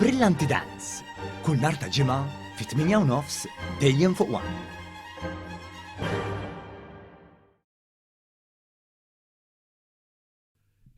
Brillanti Dance, kull nhar ta' Ġimgħa fit-8 u nofs dejjem fuq One.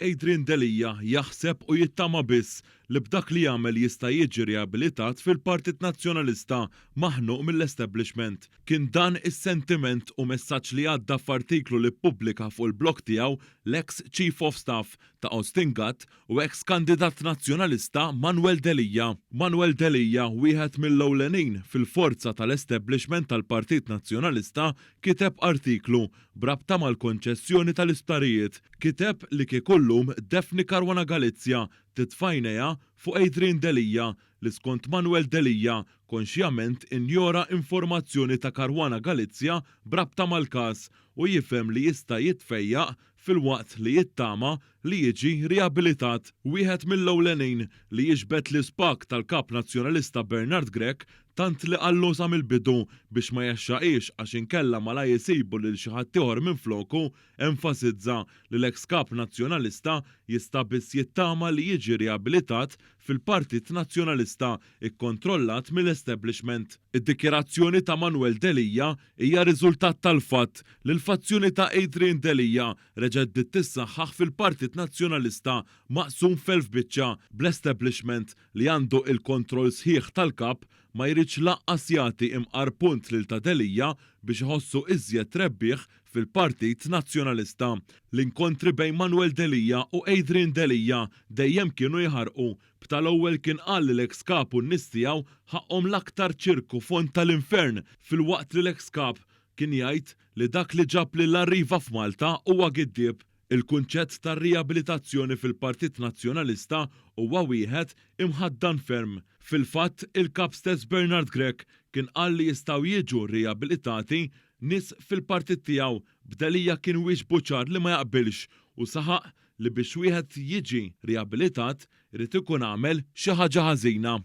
Adrian Delia jaħseb u jittama biss li b'dak li jagħmel jista' jiġi riabilitat fil-Partit Nazzjonalista maħnuq mill-establishment. Kien dan is-sentiment u messaġġ li għadda f'artiklu li ppubblika fuq il-blog tiegħu l-eks Chief of Staff ta' Austin Gatt u eks kandidat Nazzjonalista Manuel Delia. Manuel Delia, wieħed mill-ewlenin fil-forza tal-establishment tal-Partit Nazzjonalista, kiteb artiklu b'rabta mal-konċessjoni tal-isptarijiet. Kiteb li kieku llum Daphne Caruana Galizia titfa' għajnejha fuq Adrian Delia li skont Manuel Delia konxjament injora informazzjoni ta' Caruana Galizia b'rabta mal-każ u jifhem li jista' jitfejjaq filwaqt li jittama li jiġi riabilitat. Wieħed mill-ewlenin li jiġbed l-ispag tal-Kap Nazzjonalista Bernard Grech tant li qallu sa mill-bidu biex ma jgħaxxaqhiex għax inkella malajr isibu lil xi ħaddieħor minfloku, enfasizza li l-eks Kap Nazzjonalista jista' biss jittama li jiġi riabilitat fil-Partit Nazzjonalista kkontrollat mill-establishment. Id-dikjarazzjoni ta' Manuel Delia hija riżultat tal-fatt li l-fazzjoni ta' Adrian Delia reġgħet bdiet tissaħħaħ fil-Partit Nazzjonalista maqsum f'elf biċċa, bl-establishment li għandu il-kontroll sħiħ tal-Kap ma jridx lanqas jagħti imqar punt lil ta' Delia biex iħossu iżjed rebbieħ fil-Partit Nazzjonalista. L-inkontri bejn Manuel Delia u Adrian Delia dejjem kienu jaħarqu, b'tal-ewwel kien qal li l-eks Kap u n-nies tiegħu ħaqqhom l-aktar ċirku fond tal-infern filwaqt li l-eks Kap Kien jgħid li dak li ġab lil Arriva f'Malta huwa giddieb. Il-kunċett tar-riabilitazzjoni fil-Partit Nazzjonalista huwa wieħed imħaddan ferm. Fil-fatt, il-Kap stess Bernard Grech kien qal li jistgħu jiġu riabilitati nies fil-partit tiegħu, b'Delia kien wieġbu ċar li ma jaqbilx u saħaq li biex wieħed jiġi riabilitat irid ikun għamel xi ħaġa ħażina.